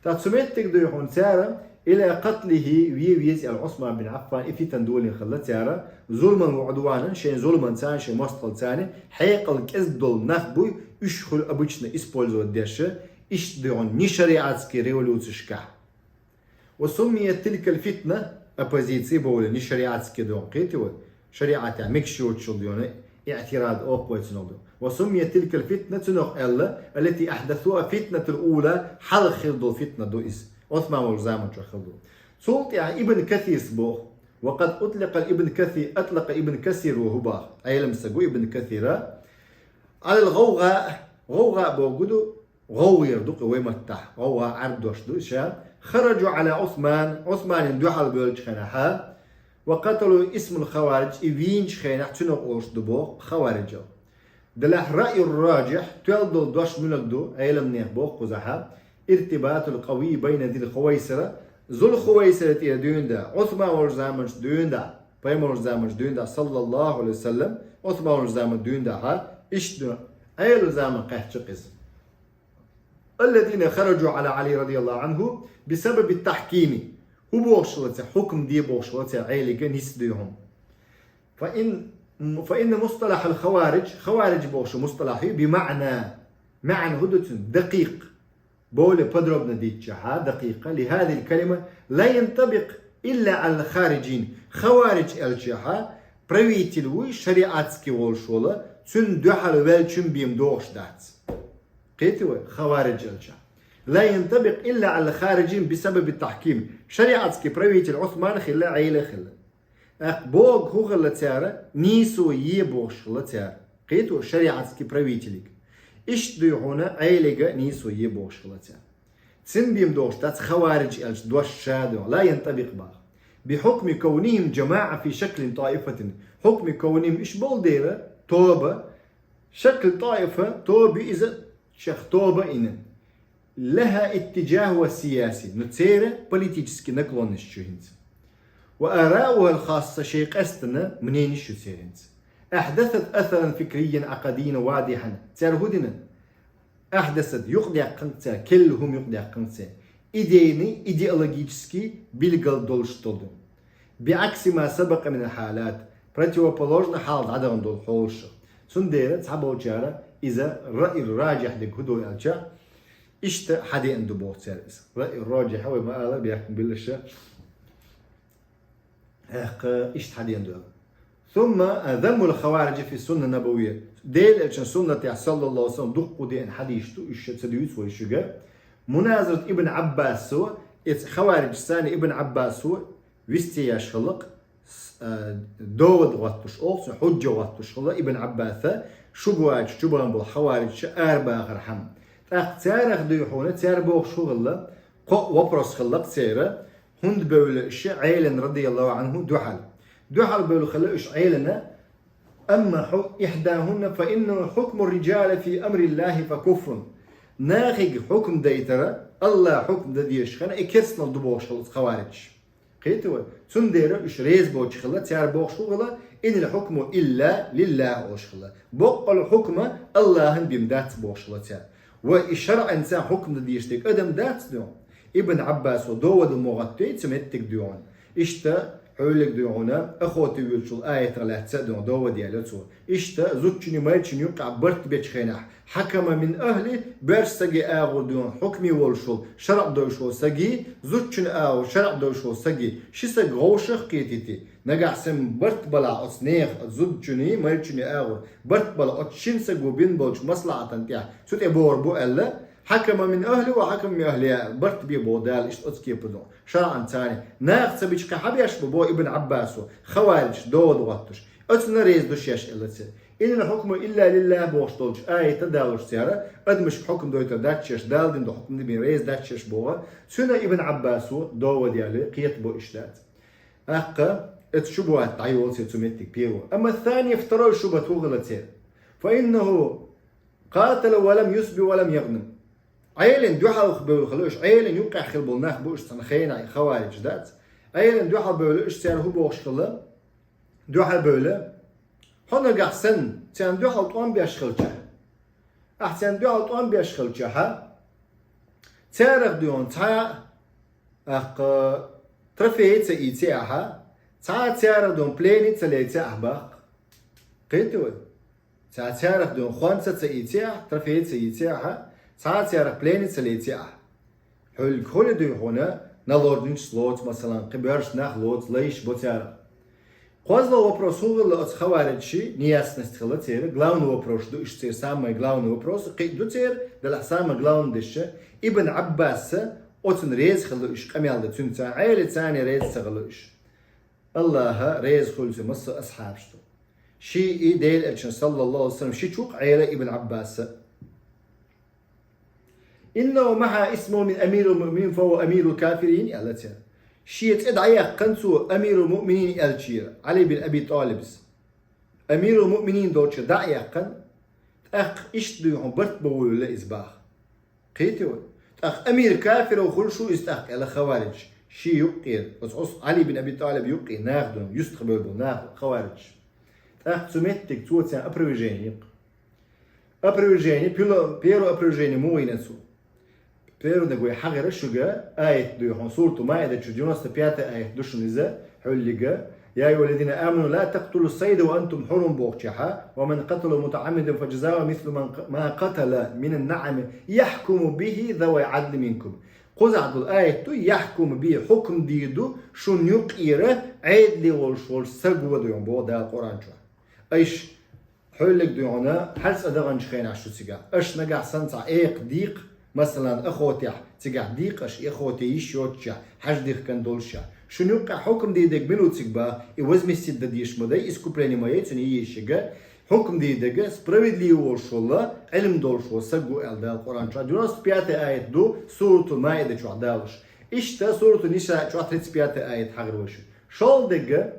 ТӀаккха цу меттиг дуй хьуна цара, إلى قتله, ве веза аьлла Ӏусман бин Ӏаффан, и фитан долийна хилла цара, ظلما وعدوانا, шайн зуламанца, шайн мостагӀалца, хьекъал кӀезига долу нах буй, уьш хуьлу обычно использовать деш, иштта дуй хьуна нешариатский революцешкахь. وسميت تلك الفتنة, оппозиция бохуш, нешариатский дуй хьуна, кхетий вай? ШариӀатехь мегаш йоцуш йолу дуй хьуна, иӀтирад оха вай цунах ду. وسميت تلك الفتنة, цунах аьлла, التي أحدثوها فتنة الأولى, хьалха хир долу фитна ду иза. Ӏусман волчу заманчохь хир ду. Цул тӀаьхьа Ибн Касирс боху. وقد أطلق ابن كثير, أطلق ابن كثير, ву хӀу боху, Ӏелам стаг ву Ибн Касира, على الغوغاء, гӀовгӀа бохург ду, гӀовгӀа яр ду-кх вай маттахь, гӀовгӀа Ӏаьрбош ду ша. خرجوا على عثمان, Ӏусманна дуьхьал бевллачу хенахь, وقتلوا اسم الخوارج, и вийначу хенахь цунах олуш ду боху хаварижал. Делахь رأي الراجح, тоьлла долу дош муьлха ду, Ӏеламнех боху кхузахь, ارتباط القوي بين ذي الخويصرة, Зулхувайсира тӀера дуьйна да, Ӏусман волчу заманчу дуьйна да, пайхамар волчу заманчу дуьйна да, саллаллаху Ӏалайхи ва саллам, Ӏусман волчу заманчу дуьйна да, хьа, иштта ду, Ӏелу заман кхаьчна иза. الذين خرجوا على علي رضي الله عنه بسبب التحكيم. ХӀун бохуш хилла цара, хьукам де бохуш хилла цара Ӏелига, нийса дуй хьуна. فإن, فإن مصطلح الخوارج, хавариж бохуш мусталахь ю, بمعنى, маьӀна хӀун ду цуьнан, دقيق, более подробно дийцича хьа, دقيق, لهذه الكلمة لا ينطبق إلا على الخارجين. Хавариж аьлча хьа, правитель вуй, шариатский волуш волу, цуьнан дуьхьал веллачун бен догӀуш дац. Кхетий вай, хавариж аьлча. لا ينطبق إلا على الخارجين بسبب التحكيم. ШариӀатский правитель Ӏусман хилла, Ӏела хилла. ТӀаккха бохург хӀун хилла цара, нийсо е бохуш хилла цара. Кхетий вай, шариӀатский правителига. Иштта дуй хьуна Ӏелига нийсо е бохуш хилла цара. Цуьнан бен догӀуш дац хавариж аьлча дош ша дуй хьуна, لا ينطبق боху. بحكم كونهم جماعة في شكل طائفة. حكم كونهم, уьш болу дела, тоба, شكل طائفة, тоба ю иза, шех тоба ина. لها اتجاهها السياسي, ну, церан политический наклонность ю хӀинца. وآراؤها الخاصة, шайн къаьстина мненеш ю церан хӀинца. أحدثت أثرا فكريا عقديا واضحا. Цара хӀун дина? أحدثت, юкъадаьккхина цара, керла хӀума юкъадаьккхина цара. Идейный, идеологический билггал долуш долу. بعكس ما سبق من الحالات, противоположный хьал дӀадахана долу хьолаша. Цундела цхьаболчара иза رأي الراجح дерг хӀун ду аьлча, иштта хьадеана ду боху цара иза. رأي الراجح вай ма ала, бехкам биллаша. ТӀаккха иштта хьадеана ду. ثم ذم الخوارج في السنة النبوية. Делан элчан суннатехь, саллаллаху Ӏалайхи ва саллам, дуккха деана хьадисаш ду, уьш ца дуьйцу вай шуьга. Муназарат Ибн Ӏаббасо, эца хаварижца Ибн Ӏаббасо вистеяш хилла-кх, с-, а, довод гӀоттуш, оха цу хьуджа гӀоттуш хилла Ибн Ӏаббаса, шубхӀаташ чубан болу хаварижаш арабахархьама. ТӀаккха царах дуй хьуна, цара бохуш хӀун хилла, кхо вопрос хилла-кх церан, хӀунда бевлла уьш Ӏелина, радияллаху Ӏанху, дуьхьал. Дуьхьал бевлла хилла уьш Ӏелина, أما إحداهن فإنه حكم الرجال في أمر الله فكفر. Нахе хьукам дайтар, АллахӀа хьукам дан дезаш хилар, и керстанал ду бохуш хилла хаварижаш. Кхетий вай? Цундела уьш реза боцуш хилла, цара бохуш хӀун хилла, إن الحكم إلا لله олуш хилла. Боккъал хьукма АллахӀан бен дац бохуш хилла цара. Ва и шарӀанца хьукам дан дезаш дерг адам дац дуй хьуна. Ибн Ӏаббасо доводал ма гӀоттий цу меттиг дуй хьуна. Иштта, хьуьллиг дуй хьуна, охота воьдучул аятах лаьцна а дуй хьуна довод яьлла цо. Иштта, зудчунний майрачунний юккъехь барт бечу хенахь, حكم من أهله, боьрша стаге агӀор дуй хьуна, хьукме волуш волу, шарӀ дойуш волу стаге, зудчун агӀор шарӀ дойуш волу стаге, ши стаг вовшах а кхетийта, нагахь санна барт балахь оцу нехан, оцу зудчунний, майрачунний агӀор барт балахь, оцу шина стаго бина болчу маслахьатан тӀехь цу тӀе богӀур бу аьлла, حكم من أهله وحكم من أهلها, барт бе боху Дала иштта оцу кепа дуй хьуна. ШарӀанца. Наха ца бича кхин хьан беш бу, боху Ибн Ӏаббасо, хаварижаш довод гӀоттуш. Оцунна реза ду шаьш аьлла цара. إن الحكم إلا لله бохуш долчу аята далуш цара, адамашка хьукам дойтар дац шаьш, Дала дина долу хьукам дан бен реза дац шаьш боху. Цуьнан Ибн Ӏаббасо довод яьлла, кхетабо уьш дац. ТӀаккха, эцу шубхӀат дӀайолу церан цу меттиг первый. أما الثانية, второй шубхӀат хӀун хилла церан? فإنه قاتل ولم يصب ولم يغنم. Ӏелина дуьхьал бевлла хилла уьш, Ӏелина юккъехь хилла болу нах бу уьш цхьана хенахь, и хаварижаш дац. Ӏелина дуьхьал бевлла уьш, цара хӀун бохуш хилла? Дуьхьал бевлла. Хьо нагахь санна, царна дуьхьал тӀом беш хилча, ахь царна дуьхьал тӀом беш хилча, хьа? Царах дуьйхьун цхьа, аккха, трофей ца ийци ахьа, цхьа царах дуьйхьун плени ца лейци ахьа баккха. Кхетий вай? Цхьа царах дуьйхьун хонца ца ийци ахьа, трофей ца ийци ахьа, цхьа царах плени ца лейци ахьа. Хьулг хули дуьйхьуна, наложницаш лоцу, масалан, кхин боьрша нах лоцу, лайш бо царах. КхозлагӀа вопрос хӀун хилла оцу хавариджаший, неясность хилла церан, главный вопрос ду уьш церан, самый главный вопрос, кхин ду церан, делахь самый главный дешша, Ибн Ӏаббаса оцунна реза хилла уьш къамел дан, цуьнца Ӏели царна реза ца хилла уьш. Аллаха реза хуьлу цу массо а асхьабашна. Ший и Делан Элчан, саллаллаху алейхи ва саллям, ши чу Ӏела Ибн Ӏаббаса. «إنه محا اسمه من أمير المؤمنين فهو أمير الكافرين», аьлла цара. Шен цӀе дӀаяьккхина цо Амирул Муъминин аьллачуьра, Ӏали бин Аби ТӀалибас. Амирул Муъминин долчуьра дӀа а яьккхина, тӀаккха иштта дуьйхьун барт бан вуьйлла иза баха. Кхетий вай? ТӀаккха амир кафиров хуьлуш ву иза тӀаккха, аьлла хавариджаша. Шен юккъера, оцу Ӏус-, Ӏали бин Аби ТӀалиб юккъе наха дуьйхьун, юьстах бевлла болу наха хавариджаша. ТӀаккха цу меттиг цо царна опровержение йи-кх. Опровержение, пило-, первое опровержение муха йина цо? Первое дагой хьагӀира шуьга аят дуьйхьун, Сурату Маида чу девяносто пятый аят ду шуна иза, хьуллига: «يا أيها الذين آمنوا لا تقتلوا الصيد وأنتم حرم», бохучехьа, «ومن قتله متعمدا فجزاء مثل من ق-, ما قتل من النعم يحكم به ذوي عدل منكم». Кхузахь долу аят ду, «يحكم به», хьукам дийр ду шуна юккъера Ӏедале волуш волчу стага дуьйхьун, боху Дала Къуръан чохь. Айш хьуьллиг дуьйхьуна, хьажа цӀа даханчу хенахь шу цигахь. Аша нагахь санна цхьа экха дийкха, масалан, охотехь, цигахь дийкха аша, и охоте йиш йоцучехь, хьажа дихкина долушехь. Шуна юккъехь хьукам дийр дерг мила ву цига баха, и возместить дан дезаш ма дай, искупление ма яй цуьнан йийшига. Хьукам дийр дерг справедливо волуш волу, Ӏилма долуш волу стаг ву аьлла Дала Къуръан чохь. Девяносто пятый аят ду, Суратул Маида чохь далуш. Иштта Сурату Ниса чохь тридцать пятый аят хьагӀира вай шуьга. ШолгӀа дерг: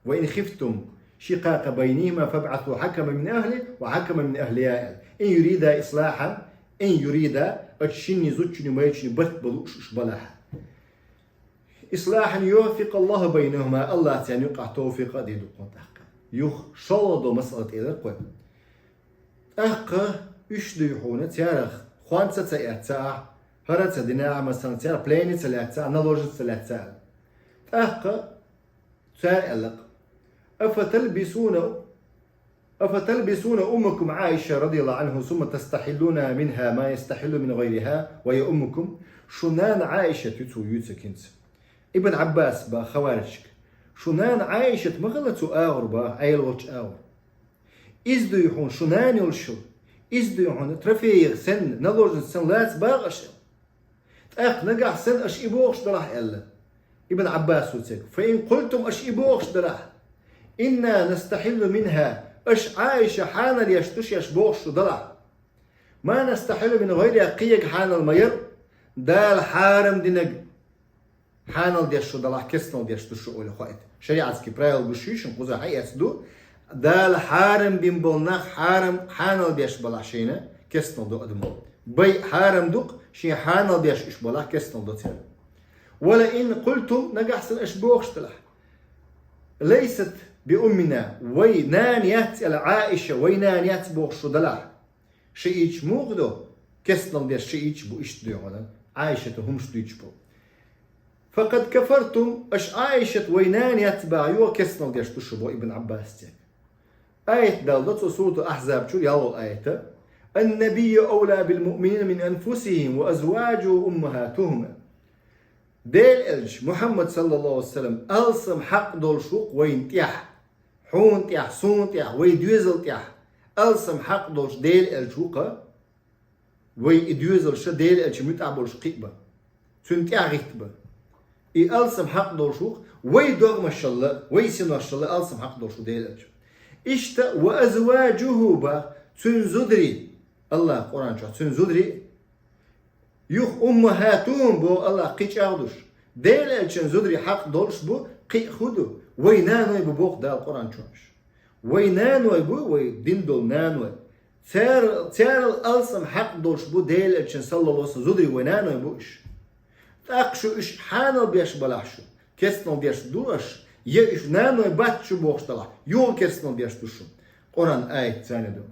«وإن خفتم شقاق بينهما فابعثوا حكما من أهله وحكما من أهلها», аьлла. «إن يريدا إصلاحا», «إن يريدا», оцу шинне зудчунна, майрачунна барт бан лууш уьш балахь. «إصلاحا يوفق الله بينهما», Аллах царна юкъахь тавфикъ а дийр ду кхунна тӀаккха. Юха шолгӀа долу масала тӀелара кхой. ТӀаккха уьш дуьйхьуна царах хонца ца эцна ахьа, хӀара ца дина ахьа, масалан, царах плени ца лаьцна ахьа, наложница ца лаьцна ахьа. ТӀаккха цара аьлла-кх: «أفتلبسون، أفتلبسون أمكم عائشة رضي الله عنه ثم تستحلون منها ما يستحل من غيرها وهي أمكم». Шун нана Ӏаишат ю, цо юьйцу хӀинца. Ибн Ӏаббас баха хавариджашка: «Шун нана Ӏаишат ма хилла цу агӀор баха, Ӏела волчу агӀор. Иза дуьйхьуна шун нана йолуш хилла. Иза дуьйхьуна трофеях санна, наложница санна лаца баха аша». ТӀаккха нагахь санна аша и бохуш далахь, аьлла Ибн Ӏаббасо цаьрга: «فإن قلتم», аша и бохуш далахь: «إنا نستحل منها», аша Ӏаиша хьанал еш ду шаьш бохуш шу далахь. «ما نستحل من غيرها», кхин ерг хьанал ма яра, Дала хьарам динарг хьанал деш шу далахь, керстанал деш ду шу, олий хоуьйту. Шариатский правила гуш ю шуна, кхузахь хьаэцна ду. Дала хьарам бина болу нах хьарам, хьанал деш балахь шайна, керстанал ду адамо. Байъ хьарам ду-кх, шен хьанал деш уьш балахь, керстанал ду церан. «ولئن قلتم», нагахь санна аша бохуш далахь: «ليست بأمنا», вай нана яц аьлла Ӏаиша, вай нана яц бохуш шу далахь. Шиъиташ муха ду? Керстанал деш шиъиташ бу, иштта дуьйхьуна, Ӏаишата хӀумаш дуьйцуш бу. «فقد كفرتم», аша Ӏаишат вай нана яц баха юха керстанал деш ду шу, бо Ибн Ӏаббас цаьрга. Аят далла цо Суратул Ахьзаб чу, ялхолгӀа аята: «النبي أولى بالمؤمنين من أنفسهم وأزواجه أمهاتهم». Делан Элча Мухьаммад, саллаллаху алейхи ва саллям, алсам хьакъ долуш ву-кх вайна тӀехь, хьуна тӀехь, суна тӀехь, вай доьзал тӀехь алсам хьакъ долуш Делан Элча ву-кх, вай и доьзалш Делан Элчанна муьтӀахь болуш кхиъ бан, цуьнан тӀаьхьахӀитта бан. И алсам хьакъ долуш ву-кх, вай догӀмашалла, вай синошалла алсам хьакъ долуш ву Делан Элча. Иштта «وأزواجه» бан, цуьнан зударий, Аллаха Къуръан чохь, цуьнан зударий, юха «أمهاتهم» боху Аллаха кхин чӀагӀдуш. Делан Элчан зударий хьакъ долуш бу кхин хӀун ду? Вай наной бу боху Дала Къуръан чохь. Вай наной бу, вай дина долу наной. Цер-, церал алсам хьакъ долуш бу Делан Элчан, саллаллаху алейхи ва саллям, зударий, вай наной бу уьш. ТӀаккха шу уьш хьанал беш балахь шу, керстанал деш ду аша, я уьш наной бац шу бохуш далахь, юха керстанал деш ду шу. Къуръан аят царна ду.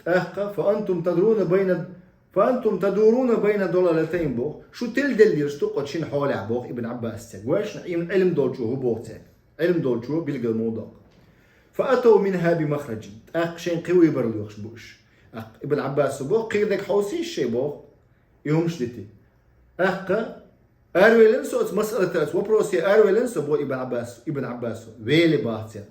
ТӀаккха: «فأنتم تدرون بين، فأنتم تدورون بين ضلالتين, боху, шу тилделлаш ду кху шина хьолехь, боху Ибн Ӏаббас цаьрга. Вайшна Ӏилм долчо хӀун боху цаьрга? Ӏилм долчо билгал ма ву доккху. فأتوا منها بمخرج. ТӀаккха шайн кхин выбор лоьхуш бу уьш. ТӀаккха Ибн Ӏаббасо боху, кхин дерг хьовсийша шайн, боху, и хӀумаш дити. ТӀаккха аравелира со оцу масъалатах, оцу вопросе аравелира со, боху Ибн Ӏаббас, Ибн Ӏаббасо. Велира боху цара.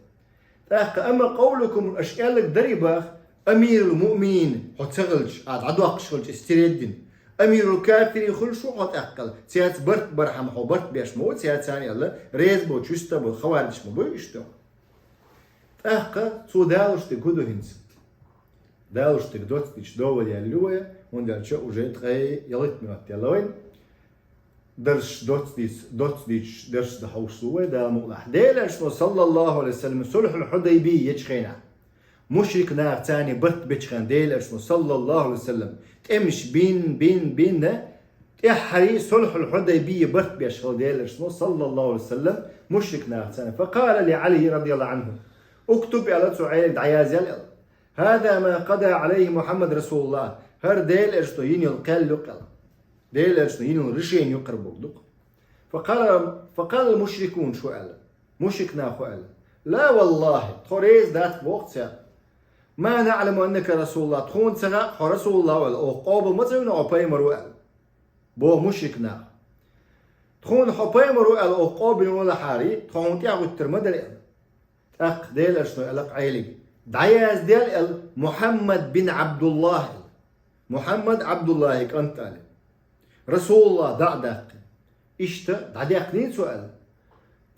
ТӀаккха, أما قولكم, аша аьлларг дарий боху, أمير المؤمنين, хьо ца хилча, ахь дӀадоккхуш хилча, иза тера дина. أمير الكافرين хуьлуш ву хьо тӀаккха аьлла. Цаьрца барт бархьама хьо барт беш ма ву, цаьрца аьлла, реза боцуш вуьста бу, хаваржаш ма бу уьш тӀе. ТӀаккха цо далуш дерг хӀун ду хӀинца? Далуш дерг доцца дича довал яьлла вай, хӀунда аьлча уже ткъе ялхитта минот яьлла вайн. Дарс доцца дийца, доцца дийцачу дарс дан хьовсур ву вай, Дала мукъ лахь. Делан Элчано, саллаллаху Ӏалайхи ва саллам, сулхьул Хьудайбия ечу хенахь, мушрик наха царна барт бечу хенахь, Делан Элчано, саллаллаху Ӏалайхи ва саллам, тӀемаш бин, бин, бин, тӀаьххьара сулхьул Хьудайбия барт беш хилла Делан Элчано, саллаллаху Ӏалайхи ва саллам, мушрик наха царна. فقال لعلي رضي الله عنه: اكتب, аьлла, цу Ӏелига дӀаязъяла, аьлла. هذا ما قضى عليه محمد رسول الله. ХӀара Делан Элчано йина йолу кхел ю-кх, аьлла. Делан Элчано йина йолу решени ю-кх хӀара бохург ду-кх. فقال، فقال المشركون, шу аьлла. Мушрик наха аьлла: لا والله, тхо реза дац, боху цара. ما نعلم أنك رسول الله. Тхуна ца хаьа хьо Расулуллах ву аьлла, оха къобал ма ца вина хьо пайхамар ву аьлла, боху мушрик наха. Тхуна хьо пайхамар ву аьлла оха къобал вина валахьара, тхо хьуна тӀаьхьахӀуьттур ма дара аьлла. ТӀаккха Делан Элчано аьлла-кх Ӏелига: дӀаяздаьлла, аьлла, Мухьаммад бин Ӏабдуллах, аьлла. Мухьаммад Ӏабдуллахьан кӀант, аьлла. Расулуллах дӀа а даккхи. Иштта дӀадаьккхина цо, аьлла.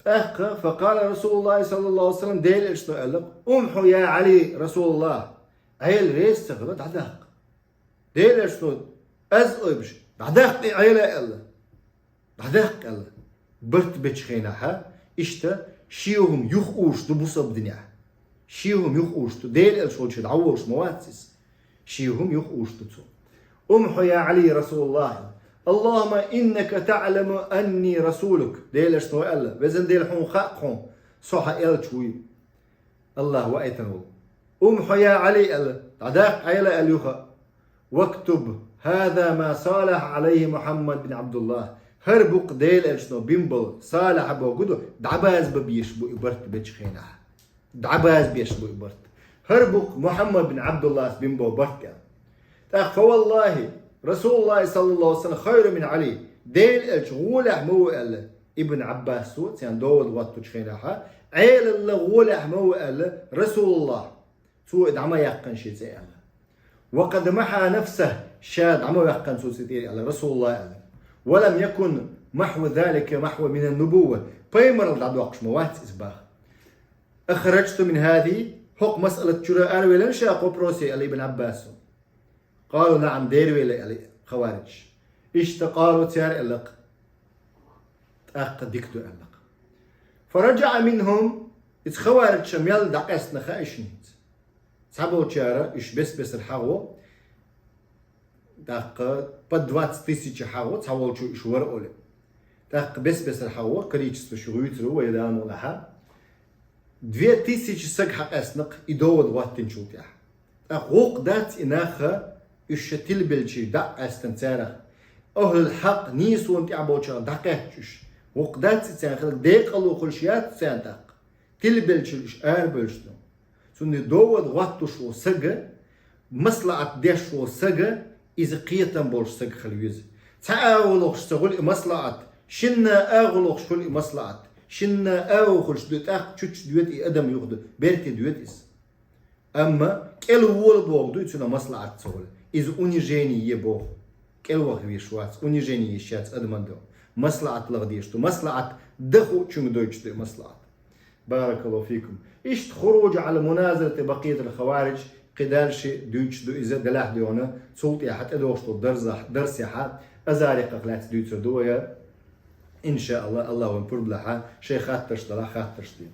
ТӀаккха, فقال رسول الله صلى الله عليه وسلم, Делан Элчано аьлла-кх: امح يا علي رسول الله. Ӏела реза ца хилла, дӀадаккха. Делан Элчано, аз ойбуш, дӀадаккха и Ӏела, аьлла. ДӀадаккха аьлла. Барт бечу хенахь, иштта, шен хӀума юхаурш ду бусалба динехь. Шен хӀума юхаурш ду. Делан Элча волчу дӀаволуш ма вац иза. Шен хӀума юхаурш ду цо. امح يا علي رسول الله. اللهم إنك تعلم أني رسولك. Делан Элчано аьлла: Везан Дела, хьуна хаьа-кх хьуна, со хьан элча вуй. Аллах ваийтина волу. امح يا علي аьлла, дӀадаккха Ӏела аьлла юха. واكتب هذا ما صالح عليه محمد بن عبد الله. ХӀара бу-кх Делан Элчано бина болу, салахь бохург ду, дӀабаза бан безаш бу и барт бечу хенахь. ДӀабаза безаш бу и барт. ХӀара бу-кх Мухьаммад бин Ӏабдуллас бина болу барт аьлла. ТӀаккха, فوالله رسول الله صلى الله عليه وسلم خير من علي. Делан Элча гӀолехь ма ву аьлла Ибн Ӏаббасо, царна довад гӀоттучу хенахь, Ӏелалла гӀолехь ма ву аьлла Расулуллах. Цо и дӀа ма яьккхина шен цӀе аьлла. وقد محا نفسه, ша дӀа ма ваьккхина цо цӀе тӀера аьлла, Расулуллах аьлла. ولم يكن محو ذلك محوا من النبوة. Пайхамаралла дӀадоккхуш ма вац иза боху. أخرجت من هذه, хӀокху масъалат чуьра аравелира ша хӀокху вопросе аьлла Ибн Ӏаббасо. قالوا نعم, дера велира аьлла хаварижаша. Иштта قالوا, цара аьлла-кх. ТӀаккха дика ду аьлла-кх. فرجع منهم, иза хаварижаша мел дӀакъаьстина хаьа шуна хӀинца. Цхьаболчара уьш бес-бесара хьагӀо, тӀаккха по двадцать тысяч хьагӀо, цхьаволчо уьш вара олу. ТӀаккха бес-бесара хьагӀо, количество шу гӀуьйцур ву вай Дала мукъ лахь. Две тысячи саг хьакъаьстина-кх и довад гӀоттинчул тӀаьхьа. ТӀаккха гӀуллакх дац и нах, уьш ша тилабелчий дӀа а къаьстина царах. Ахьлул хьакъ, нийсонан тӀехь болчарах дӀакхаьчча уьш. ГӀуллакх дац и царна хилар, декъало хуьлуш яц царна тӀаккха. Тилабелчий уьш арабевлча ду. Цундела довад гӀоттуш волу сага, маслаӀат деш волу сага, иза кхетам болуш сага хила веза. Цхьа агӀо лохуш ца хуьлу и маслаӀат, шинна агӀо лохуш хуьлу и маслаӀат. Шинна агӀо хуьлуш ду, тӀаккха чучча доьду и адам юха ду, берте доьду иза. Амма кӀел вола боху дуй, цуьнан маслаӀат ца хуьлу. Иза унижение е боху. КӀел ваха везаш вац, унижение еш яц адаман ду. МаслаӀат лаха дезаш ду. МаслаӀат дан хуучуьнга дойтуш ду и маслаӀат. بارك الله فيكم. Иштта خروج على مناظرة بقية الخوارج, кхидӀа ши дуьйцуш ду иза, делахь а дуьйна, цул тӀаьхьа тӀедогӀуш долу дарзахь-, дарсехь азарикъах лаьцна дуьйцур ду вай, иншааллах, Аллах вайн пурба лахь, шайн хаттарш далахь, хаттарш дийла.